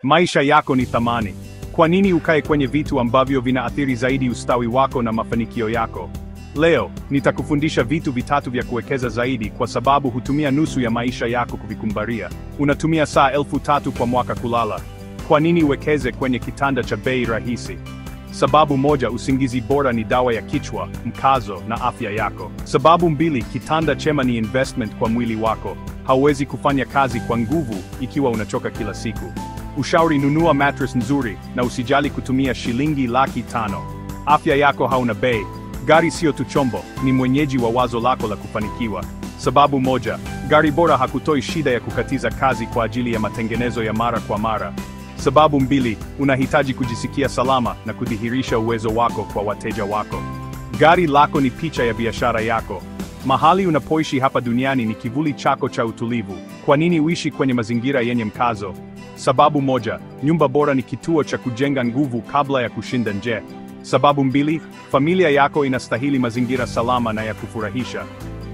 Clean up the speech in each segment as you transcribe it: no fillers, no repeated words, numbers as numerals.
Maisha yako ni thamani. Kwa nini ukae kwenye vitu ambavyo vinaathiri zaidi ustawi wako na mafanikio yako? Leo, nitakufundisha vitu vitatu vya kuwekeza zaidi kwa sababu hutumia nusu ya maisha yako kuvikumbaria. Unatumia saa 3,000 kwa mwaka kulala. Kwa nini uwekeze kwenye kitanda cha bei rahisi? Sababu moja, usingizi bora ni dawa ya kichwa, mkazo na afya yako. Sababu mbili, kitanda chema ni investment kwa mwili wako. Hauwezi kufanya kazi kwa nguvu ikiwa unachoka kila siku. Ushauri, nunua mattress nzuri na usijali kutumia shilingi 500,000. Afya yako hauna bei. Gari sio tu chombo, ni mwenyeji wa wazo lako la kufanikiwa. Sababu moja, gari bora hakutoi shida ya kukatiza kazi kwa ajili ya matengenezo ya mara kwa mara. Sababu mbili, unahitaji kujisikia salama na kudhihirisha uwezo wako kwa wateja wako. Gari lako ni picha ya biashara yako. Mahali unapoishi hapa duniani ni kivuli chako cha utulivu. Kwa nini uishi kwenye mazingira yenye mkazo? Sababu moja, nyumba bora ni kituo cha kujenga nguvu kabla ya kushinda nje. Sababu mbili, familia yako inastahili mazingira salama na ya kufurahisha.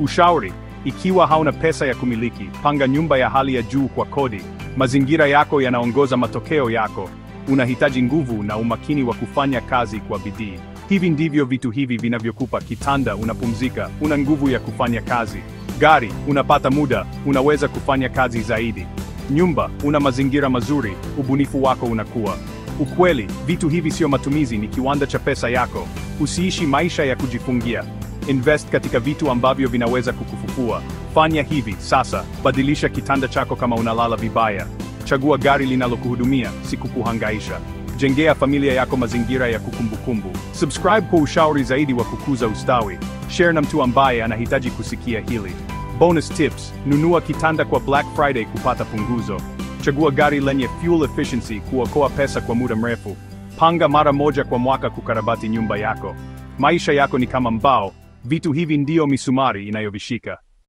Ushauri, ikiwa hauna pesa ya kumiliki, panga nyumba ya hali ya juu kwa kodi. Mazingira yako yanaongoza matokeo yako. Unahitaji nguvu na umakini wa kufanya kazi kwa bidii. Hivi ndivyo vitu hivi vinavyokupa kitanda, unapumzika, una nguvu ya kufanya kazi. Gari, unapata muda, unaweza kufanya kazi zaidi. Nyumba, una mazingira mazuri, ubunifu wako unakuwa. Ukweli, vitu hivi sio matumizi, ni kiwanda cha pesa yako. Usiishi maisha ya kujifungia. Invest katika vitu ambavyo vinaweza kukufufua. Fanya hivi sasa, badilisha kitanda chako kama unalala vibaya. Chagua gari linalokuhudumia, si kukuhangaisha. Jengea familia yako mazingira ya kukumbukumbu. Subscribe kwa ushauri zaidi wa kukuza ustawi. Share na mtu ambaye anahitaji kusikia hili. Bonus tips, nunua kitanda kwa Black Friday kupata punguzo. Chagua gari lenye fuel efficiency kuokoa pesa kwa muda mrefu. Panga mara moja kwa mwaka kukarabati nyumba yako. Maisha yako ni kama mbao, vitu hivi ndio misumari inayovishika.